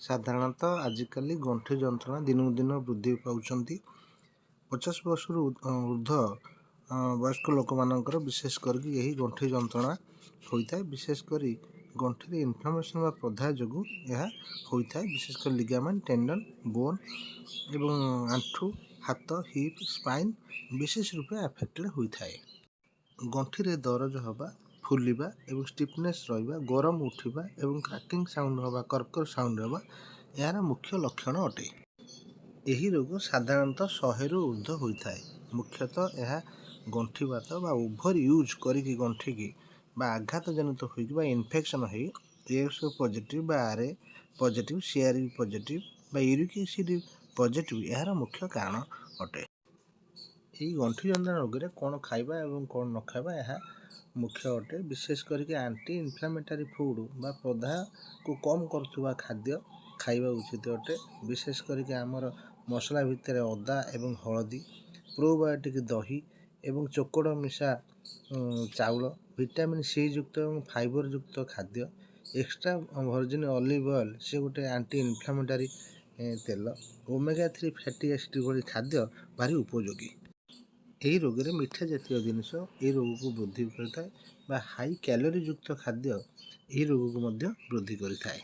ସାଧାରଣତଃ ଆଜିକାଲି ଗଣ୍ଠି ଯନ୍ତ୍ରଣା ଦିନକୁ ଦିନ ବୃଦ୍ଧି ପାଉଛନ୍ତି। 50 ବର୍ଷରୁ ଉର୍ଦ୍ଧ୍ୱ ବୟସ୍କ ଲୋକମାନଙ୍କର ବିଶେଷ କରିକି ଏହି ଗଣ୍ଠି ଯନ୍ତ୍ରଣା ହୋଇଥାଏ। ବିଶେଷ କରି ଗଣ୍ଠିରେ ଇନଫ୍ଲାମେସନ୍ ବା ପ୍ରଦାହ ଯୋଗୁଁ ଏହା ହୋଇଥାଏ। ବିଶେଷ କରି ଲିଗାମେଣ୍ଟ, ଟେଣ୍ଡନ୍, ବୋନ୍ ଏବଂ ଆଣ୍ଠୁ, ହାତ, ହିପ୍, ସ୍ପାଇନ୍ ବିଶେଷ ରୂପେ ଆଫେକ୍ଟେଡ଼ ହୋଇଥାଏ। ଗଣ୍ଠିରେ ଦରଜ ହେବା, ଫୁଲିବା ଏବଂ ଷ୍ଟିଫନେସ୍ ରହିବା, ଗରମ ଉଠିବା ଏବଂ କ୍ରାକିଂ ସାଉଣ୍ଡ ହେବା, କର୍କର ସାଉଣ୍ଡ ହେବା ଏହାର ମୁଖ୍ୟ ଲକ୍ଷଣ ଅଟେ। ଏହି ରୋଗ ସାଧାରଣତଃ 100ରୁ ଉର୍ଦ୍ଧ୍ୱ ହୋଇଥାଏ। ମୁଖ୍ୟତଃ ଏହା ଗଣ୍ଠିବାତ ବା ଓଭର ୟୁଜ୍ କରିକି ଗଣ୍ଠିକି ବା ଆଘାତ ଜନିତ ହୋଇକି ବା ଇନଫେକ୍ସନ୍ ହେଇ ଏଏସ୍ଓ ପଜିଟିଭ୍ ବା ଆର୍ଏ ପଜିଟିଭ୍, ସିଆର୍ପି ପଜିଟିଭ୍ ବା ୟୁରିକ୍ ଏସିଡ଼୍ ପଜିଟିଭ୍ ଏହାର ମୁଖ୍ୟ କାରଣ ଅଟେ। ଏହି ଗଣ୍ଠି ଯନ୍ତ୍ରଣା ରୋଗରେ କ'ଣ ଖାଇବା ଏବଂ କ'ଣ ନ ଖାଇବା, ଏହା ମୁଖ୍ୟ ଅଟେ। ବିଶେଷ କରିକି ଆଣ୍ଟି ଇନଫ୍ଲାମେଟରୀ ଫୁଡ଼୍ ବା ପ୍ରଦାହକୁ କମ୍ କରୁଥିବା ଖାଦ୍ୟ ଖାଇବା ଉଚିତ ଅଟେ। ବିଶେଷ କରିକି ଆମର ମସଲା ଭିତରେ ଅଦା ଏବଂ ହଳଦୀ, ପ୍ରୋବାୟୋଟିକ୍ ଦହି ଏବଂ ଚୋକଡ଼ ମିଶା ଚାଉଳ, ଭିଟାମିନ୍ ସି ଯୁକ୍ତ ଏବଂ ଫାଇବର ଯୁକ୍ତ ଖାଦ୍ୟ, ଏକ୍ସଟ୍ରା ଭର୍ଜିନ୍ ଅଲିଭ୍ ଅଏଲ୍, ସେ ଗୋଟେ ଆଣ୍ଟି ଇନଫ୍ଲାମେଟରୀ ତେଲ, ଓମେଗା 3 ଫ୍ୟାଟି ଏସିଡ଼୍ ଭଳି ଖାଦ୍ୟ ଭାରି ଉପଯୋଗୀ। ଏହି ରୋଗରେ ମିଠା ଜାତୀୟ ଜିନିଷ ଏହି ରୋଗକୁ ବୃଦ୍ଧି କରିଥାଏ ବା ହାଇ କ୍ୟାଲୋରୀ ଯୁକ୍ତ ଖାଦ୍ୟ ଏହି ରୋଗକୁ ମଧ୍ୟ ବୃଦ୍ଧି କରିଥାଏ।